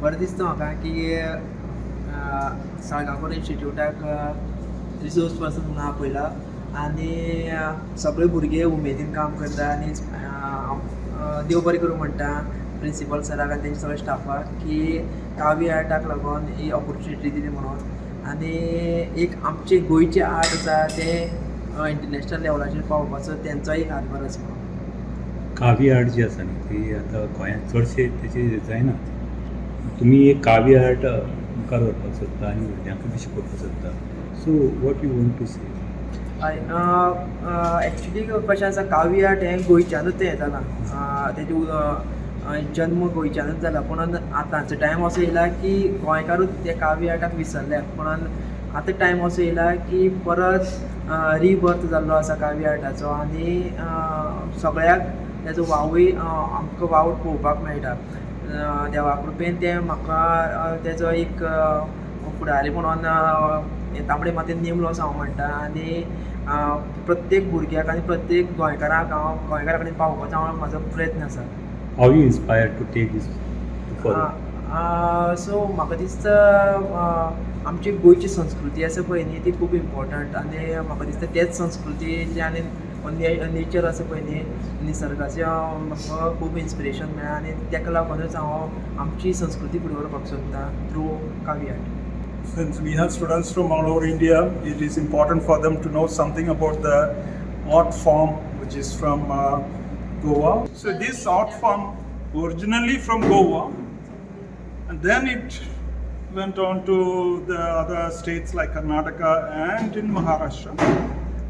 बरें दिसता म्हाका की साळगांवकर इन्स्टिट्यूटाक रिसोर्स पर्सन म्हणून आपयला आनी सगळे भुरगे उमेदीन काम करता. आनी हांव देव बरें करूं म्हणटा प्रिंसिपल सराक आनी तेंच्या सगळ्या स्टाफाक की कावी आर्टाक लागून ही ऑपॉर्चुनिटी दिली म्हणून. आनी एक आमचे गोंयचें आर्ट आसा तें इंटरनॅशनल लेवलाचेर पावोवपाचो तेंचोय एक हातभार आसा म्हणून. कावी आर्ट जी आसा न्ही, ती आतां गोंयांत चडशे तेजे जायना. तुमी एक कावी आर्ट मुखार व्हरपाक सोदता आनी भुरग्यांकूय बी शिकोवपाक सोदता. So what you want to say? हय, एक्चुली कशें आसा, कावी आर्ट हें गोंयच्यानूच तें जालां, तेजें जन्म गोंयच्यानूच जाला. पूण आतांचो टायम असो येयला की गोंयकारूच ते कावी आर्टाक विसरल्यात. पूण आतां टायम असो येयला की परत रिबर्थ जाल्लो आसा कावी आर्टाचो आनी सगळ्याक तेजो वावूय आमकां वावर पळोवपाक मेळटा. देवा कृपेन तें म्हाका तेजो एक फुडारी म्हणून तांबडे मातयेन नेमलो असो हांव म्हणटा. आनी प्रत्येक भुरग्याक आनी प्रत्येक गोंयकाराक हांव गोंयकारा कडेन पावोवपाचो हांव म्हाजो प्रयत्न आसा. How you inspire to take this forward? So म्हाका दिसता, आमची गोंयची संस्कृती आसा पळय न्ही, ती खूब इम्पॉर्टंट. आनी म्हाका दिसता तेच संस्कृतीचे आनी नेचर आसा पळय न्ही, निसर्गाचें म्हाका खूब इन्स्पिरेशन मेळ्ळां आनी ताका लागूनच हांव आमची संस्कृती फुडें व्हरपाक सोदतां through Kaavi art. Since we have students from all over India, it is important for them to know something about the art form which is from Goa. So this art form originally from Goa, and then it went on to the other states like Karnataka and in Maharashtra.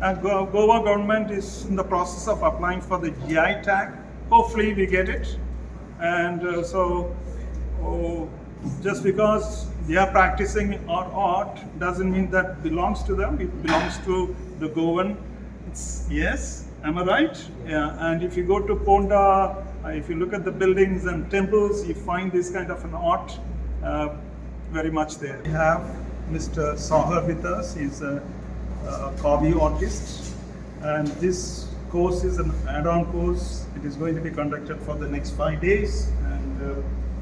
And Goa government is in the process of applying for the GI tag. Hopefully we get it. And so, oh, just because they are practicing our art doesn't mean that belongs to them. It belongs to the Goan. Yes, am I right? Yeah. And if you go to Ponda, if you look at the buildings and temples, you find this kind of an art very much there. We have Mr. Sahar with us. He's a Kavi artist, and this course is an add-on course. It is going to be conducted for the next 5 days, and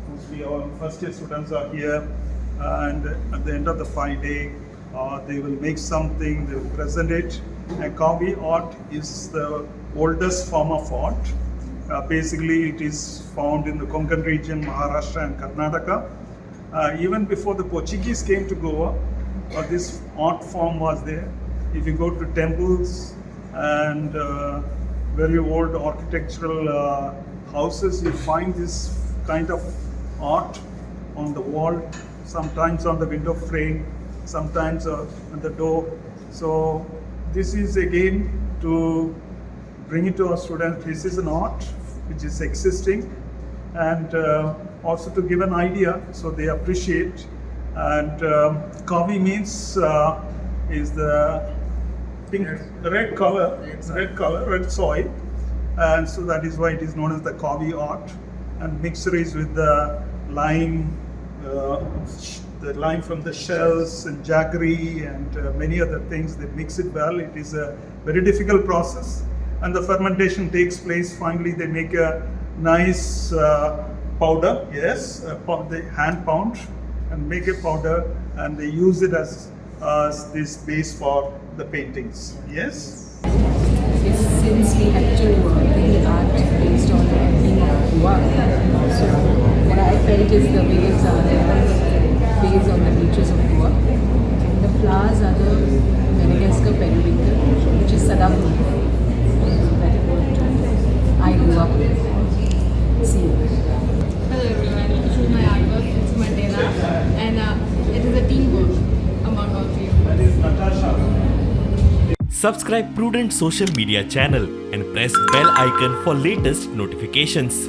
mostly our first year students are here. And at the end of the 5 day, they will make something, they will present it. And Kavi art is the oldest form of art. Basically, it is found in the Konkan region, Maharashtra, and Karnataka. Even before the Portuguese came to Goa, this art form was there. If you go to temples and very old architectural houses, you find this kind of art on the wall, sometimes on the window frame, sometimes on the door. So this is again to bring it to our students. This is an art which is existing, and also to give an idea so they appreciate. And Kavi means is the pink, red color, red color, red soil, and so that is why it is known as the Kavi art. And mixture is with the lime, the lime from the shells and jaggery and many other things. They mix it well. It is a very difficult process, and the fermentation takes place. Finally, they make a nice powder. Yes, they hand pound and make a powder, and they use it as this base for the paintings. Yes. Yes, since we had to bring the art based on the theme of Goa, so what I felt is the waves are based on the beaches of Goa, and the flowers are the Madagascar periwinkle, which is Sadaful. So that is what I grew up seeing. Hello everyone, this is my artwork. It's Mandela, and it is a teamwork among all three of us. That is Natasha. Subscribe Prudent Social Media channel and press bell icon for latest notifications.